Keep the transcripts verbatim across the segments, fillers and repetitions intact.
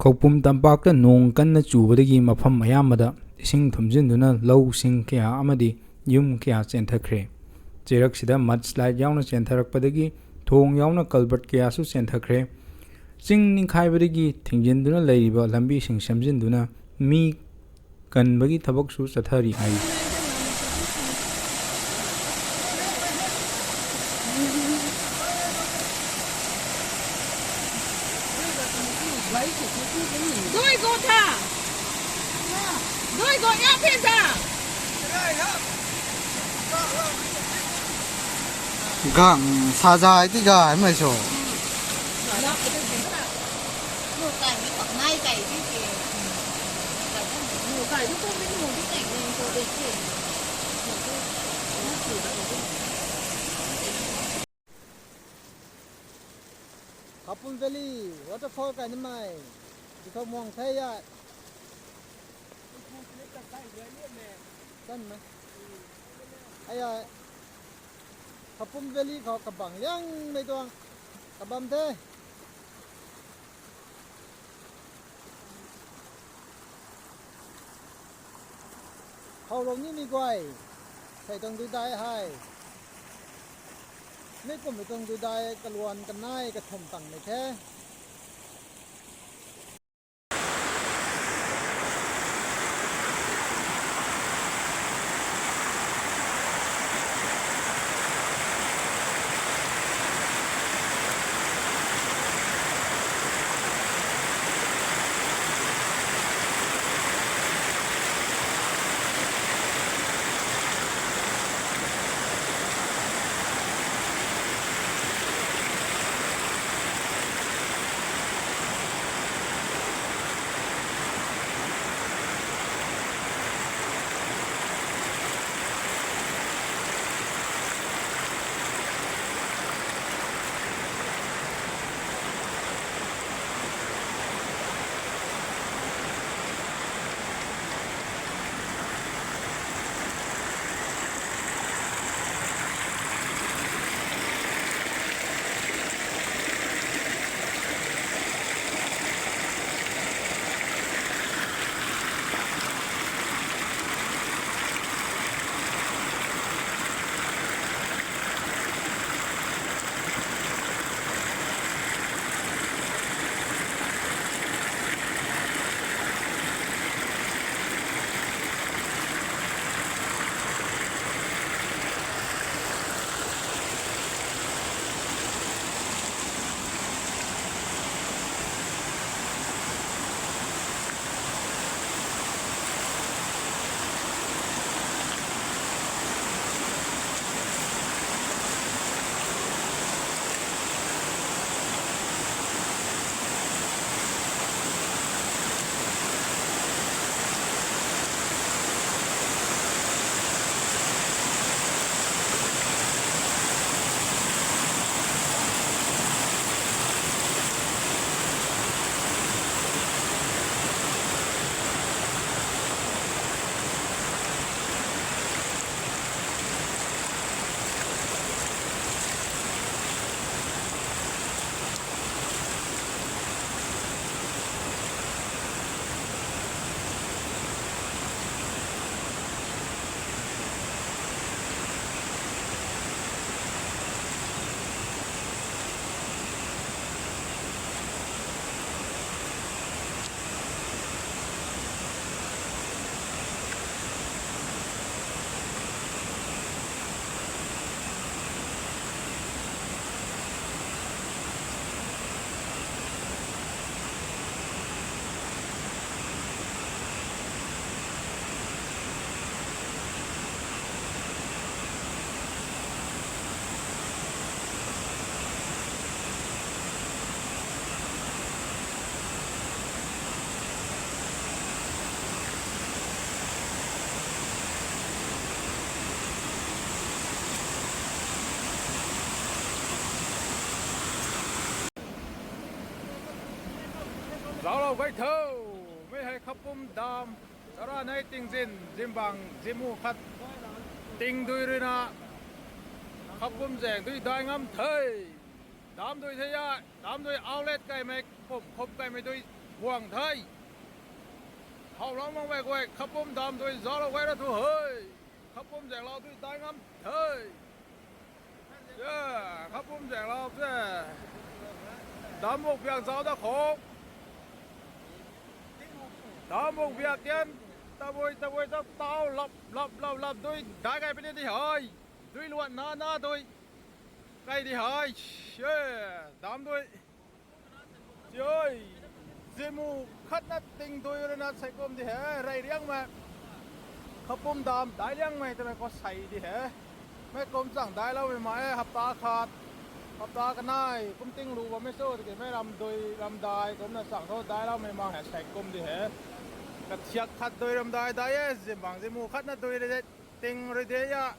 ꯈꯧꯄꯨꯝ ꯇꯝꯄꯥꯛꯇ ꯅꯣꯡ ꯀꯟꯅ ꯆꯨꯕꯗꯒꯤ ꯃꯐꯝ ꯑꯌꯥꯝꯕꯗ ꯏꯁꯤꯡ ꯊꯨꯝꯖꯤꯟꯗꯨꯅ ꯂꯧꯁꯤꯡ ꯀꯌꯥ ꯑꯃꯗꯤ ꯌꯨꯝ ꯀꯌꯥ ꯆꯦꯟꯊꯈ꯭ꯔꯦ꯫ ꯆꯦꯔꯛꯁꯤꯗ mudslide ꯌꯥꯎꯅ ꯆꯦꯟꯊꯔꯛꯄꯗꯒꯤ ꯊꯣꯡ ꯌꯥꯎꯅ culvert ꯀꯌꯥꯁꯨ ꯆꯦꯟꯊꯈ꯭ꯔꯦ꯫ ꯆꯤꯡ ꯅꯤꯡꯈꯥꯏꯕꯗꯒꯤ ꯊꯤꯡꯖꯤꯟꯗꯨꯅ ꯂꯩꯔꯤꯕ ꯂꯝꯕꯤꯁꯤꯡ ꯁꯦꯝꯖꯤꯟꯗꯨꯅ ꯃꯤ ꯀꯟꯕꯒꯤ ꯊꯕꯛꯁꯨ ꯆꯠꯊꯔꯤ ꯍꯥꯏ꯫ ꯗꯣꯏꯒꯣ ꯊꯥ꯫ ꯗꯣꯏꯒꯣ ꯌꯥ ꯐꯦꯖꯥ꯫ ꯒꯥꯡ ꯁꯥꯖꯥ ꯍꯥꯏꯗꯤ ꯒꯥ ꯍꯥꯏ ꯃꯩꯁꯨ꯫ Khapum Valley waterfall kai ni mai. Dikho mong thai ya. San ma. Aya. Khapum Valley kho kabang liang mai tuang. Kabam the. Khau long ni mi guai. Sai tong dui dai hai. Ni kum tong dui dai kaluan kanai kathum tang ni the. Hello, guys, tho. Mei hai Khapum Dam. Chara nai ting zin, zimbang, zimu khat. Ting dui rui na. Khapum zeng dui dai ngam thei. Dam dui thei ya, dam dui outlet kai mei, pum khop kai mei dui guang thei. Hau lam mang mei guai, Khapum dam dui zalo guai ra thu hei. Khapum zeng lau dui dai ngam thei. Ya, Khapum zeng lau ze. Dam buk biak zau da khok. Dam buk biak kian. Tabui, tabui, tab tau, lap, lap, lap, lap, dui, dai kai pini di hai. Dui luat na, na dui. Kai di hai. Ye, dam dui. Chioi. Zimu khat na ting dui re na sai kum di hai. Rai riang ma. Khapum dam, dai riang mai te mai ko sai di hai. Mei kum chang dai lau mei ma e, hapta khat, hapta ka nai, kum ting lu ba mei so, ti ke mei ram dui, ram dai, kum na chang tho dai lau mei ma hai sai kum di hai. Ka thiak khat dui ram dai dai e, zimbang zimu khat na dui re ting re de ya.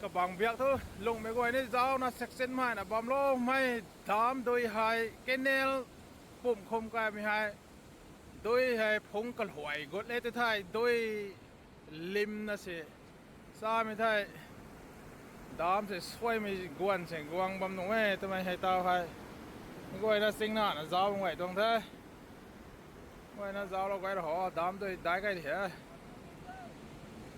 Ka bang biak tho, lung mei guai ni zau na section mai na bam lo, mei dam dui hai, canal, pum khum kai mei hai. Dui hai phung ka luai got le te thai, dui lim na se. Sa mei thai. Dam se suai mei guan se guang bam nung e, te mai hai tau hai. Guai na sing na na zau ngai tuang thai. Guai na zau lo guai ra ho, dam dui dai kai di hai.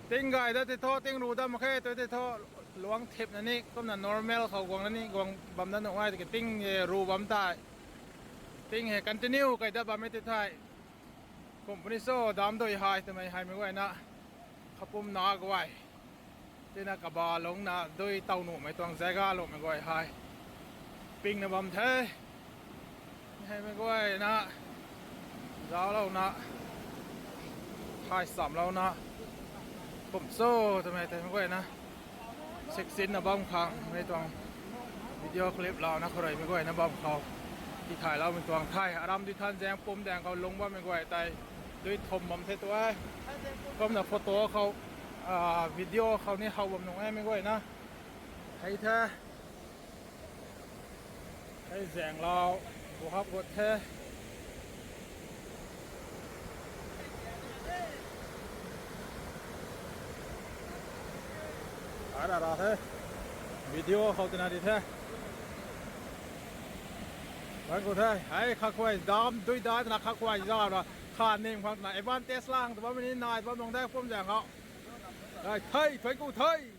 Ting gai da te tho, ting ru da ma khe, te te tho luang thip na ni, kum na normal khau guang na ni, guang bam da nung ai, te ke ting ye ru bam tai. Ting he continue kai da bam e te thai. Company so dam dui hai te mai hai mei guai na. Khapum na guai. Te na ka ba long na dui tau nu mei tuang zega lo mei guai hai. Ping na bam the. Hai mei guai na. Zau lo na. Hai sam lo na. Kum so te mai te mei guai na. Sixteen na bam khang mei tuang video clip lau na khoroi mei guai na bam khau. Ti thai lau mei tuang thai. Aram di than zeng pum deng khau lung bam mei guai tai. Dui thom bam the tuai. Kum na photo khau, a, video khau ni hau bam nung e mei guai na. Hai the. Hai zeng lau. Hap got the. Ara ra the. Video khau tina di the. Bang ko the. Hai kha khwai dam dui da na kha khwai ja ra. Kha ning phang na advantage lang to ba mi ni nai ba mong da pom jang khau. Hai thai thai ku thai.